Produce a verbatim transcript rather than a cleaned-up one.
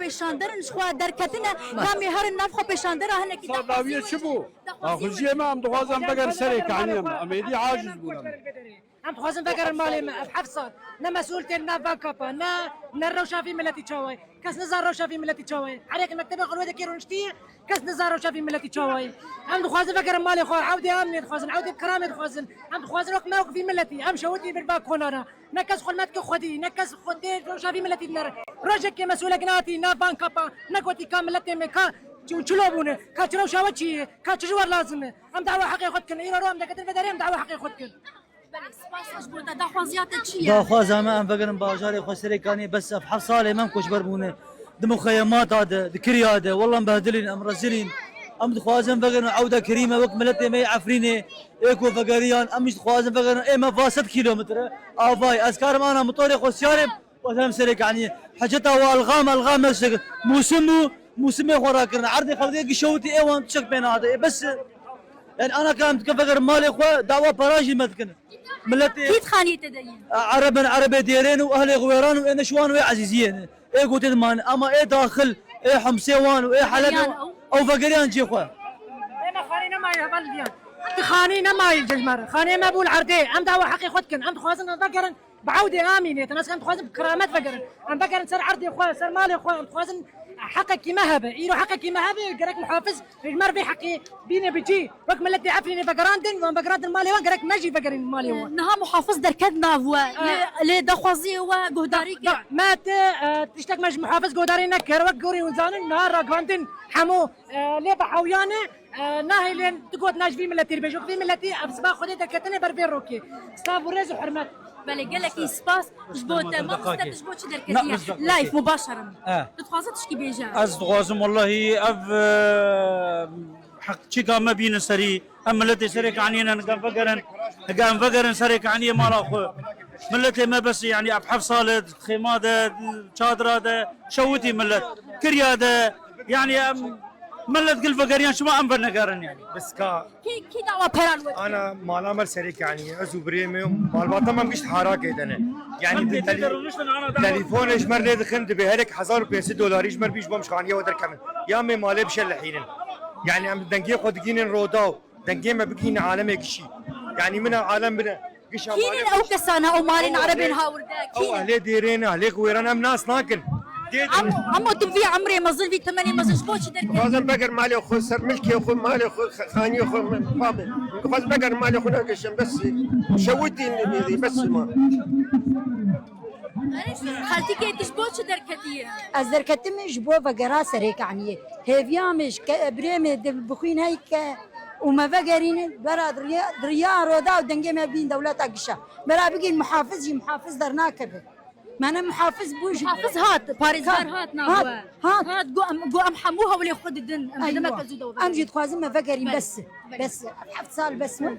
Pêşanderin ji xwe derketine, ya em ê herin nav xwe pêşandera hinekî. Sa dawiyê çi bû? Daxwaziyê me, em dixwazin vegerin serê kaniyê me. Em êdî aciz bûn em. Em dixwazin vegerin malê me. Ev heft sal ne mesûl tên, ne van kapa, ne, ne rewşa vî miletî çawa ye. Kes nizan rewşa vî miletî çawa ye. Herêk mektebê xwe li wê dekê rûniştiye, kes nizan rewşa vî miletî çawa ye. Em dixwazin vegerin malê xwe. Ewdê amnê dixwazin, ewdê kiramê dixwazin. Em dixwazin wek me wek vî miletî. Em şewitî bir ba konara. Ne kes xwe metke xwedî, ne kes xwe tê rewşa vî miletî dinere. Rojekê mesûlek nehatî, na van kapa, negotî ka miletê me ka çi-, çilo bûne, ka çi rewşa we çi ye, ka çi ji we lazim e. Em dawa heqê xwe dikin. Îro ro em deketin vê derê em dawa heqê xwe dikin. Belê, spas ji bo te. Daxwaziya te çi ye? Daxwaza me em vegerin bajarê xwe Serêkaniyê, bes ev heft salê me em koçber bûne. Di muxeyemata de, di kiriya de, wela em behdilîn, em rezilîn. Em dixwazin vegerin ewda kirî me wek miletê me yê Efrînê. Ê ku vegeriyan, em jî dixwazin vegerin, ê me va sed kîlometre avayî. Ez karim ana motorê xwe siyarê, û ez herim Serêkaniyê. Heceta we elxam, elxam me şik. Mûsim bû, mûsimê xwe rakirin. Erdê xelkê gişewitî ê wan tişek pê nade. Ê bes e. Yani ana ka em dikin vegerin malê xwe, dawa para jî me dikin. Miletê Kî dixanî te de ye? Ereb in, Erebê Dêrên û ehlê Xwêran û ê Neşwan û ê Ezîziyê ne. Ê gotê diman, ama ê daxil, ê Hemsê wan û ê Helebê Vegeriyan wan, ew? Ew vegeriyan cê xwe. Ême xanî nemayî heval diyan. Ti xanî nemayî cejmer. Xanê me bû li erdê. Em dawa heqê xwe dikin. Em dixwazin em vegerin bi ewdê amînê. Te nas em dixwazin bi keramet vegerin. Em vegerin ser erdê xwe, ser malê xwe. Em dixwazin heqekî me hebe. Îro heqekî me hebe, gerek muhafiz ji me re vê heqê bîne bi cî. Wek miletê Efrînê vegerandin, wan vegerandin malê wan, gerek me jî vegerîn malê wan. Niha muhafiz derket nav we. Lê, lê daxwaziyê we guhdarî kir. Me ti, e, tiştek me ji muhafiz guhdarî nekir. Wek gorî hûn zanin, niha ragihandin hemû, e, lê bi hewyan e, e, nahêlin tu got ne ji vî miletî bêje. Wek vî miletî ev siba Xwedê derketine ber vê rokê. Silav û rêz û hurmet. Belê, gelekî spas ji bo te. Mamoste, tu ji bo çi derketiye? Live, mubaşer im. Tu dixwaze tişkî bêje? Ez dixwazim, wellahî, ev, e, heqçika me bîne serî. Em miletê Serêkaniyê ne, nika em vegerin, nika em vegerin Serêkaniyê mala xwe. Miletê me bes, yani, ev heft sal e, xêma de, çadira de, şewitî milet. Kiriya de, yani, em, milet gil vegeriyan, şima em venegerin, yani. Biska. Kî, kî dawa pera li we dike? Ana mala me li Serêkaniyê, ez û birê me, malbata me em gişt Harakê de ne. Yani, em di tê tele-, de rûniştin, ana dawa. Telefon ji me lê dixin, dibê herek hezar û pênc sed dolarî ji me bî ji bo em ji xaniya we derkevin. Ya em ê malê bişelehînin. Yani, em dengê xwe digînin roda û dengê me bigihîne alemê gişî. Yanî min ev alem bine gişa. Kînin ew kesana, ew malên erebên hawirde? Ew kînin? Ehlê Dêrê ne, ehlê Xwêran em nas nakin. Dê Em, em tu vî emrê mezin, vî temenê mezin ji bo çi derkevî? Dixwazin veger malê xwe, ser milkê xwe, malê xwe, xe-, xaniyê xwe, me, babê. Dixwazin veger malê xwe negişin, bes şewitîn, bes ma. Xeltîkê tu ji bo çi derketiye? Ez derketime ji bo vegera Serêkaniyê. Hêviya me ji ke-, birê me dil bixwîn hey ke û me vegerînin, bera di riya, di riya roda û dengê me bîn dewleta gişa. Bera bigîn muhafiz jî muhafiz dernakeve. Me ne muhafiz bû jî. Muhafiz hat, parêzgar hat, hat, nav we. Hat. Hat, got em, got em hemû hewlê xwe didin. Em didime ke zû dewe. Em jî dixwazin me vegerîn, bes. Bes. Heft sal bes me.